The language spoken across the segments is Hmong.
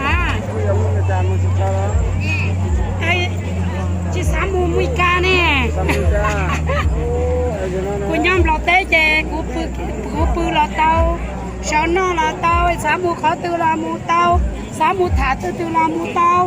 A, tsis xav mus Mes Kas ne. Kuv nyob Nplog teb ces kuv pw los tau, sawv noj los tau, xav mus qhov twg los mus tau, xav mus tham twg twg los mus tau.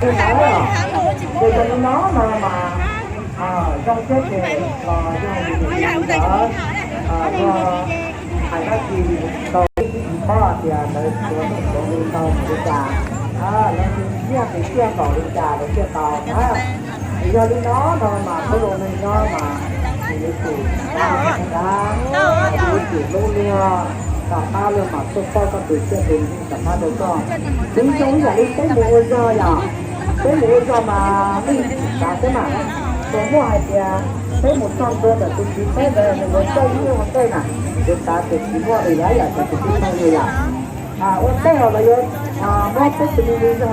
Ces yog li no no mas zoo thiab ces los yog li ntawd, yog hais dab tsi tau tib tsis paub hais tias lawv tuav tuav li tau mus li cas, lawv nyiaj tus tiaj npaum li cas lawv thiaj tau na. Ces yog li no no mas peb ua neeg nyob mas yuav tsum, yuav tsum hlub luag, tom qab luag mam tuaj paub koj tus tiaj tus ntsig tom qab rau koj. Kuv zoo ib yam li peb mus ua zog yom, peb mus ua zog mas nej xav xwb mas, tsuas muaj hais tias peb mus txog ntua ntawm tus txiv peb ntawd nws yuav coj ib lub ua ntej na, yuav xav tias tsis muaj li yam yam tus txiv peb ntawd yom. Ua ntej los lawv yuav muab peb tus me me zog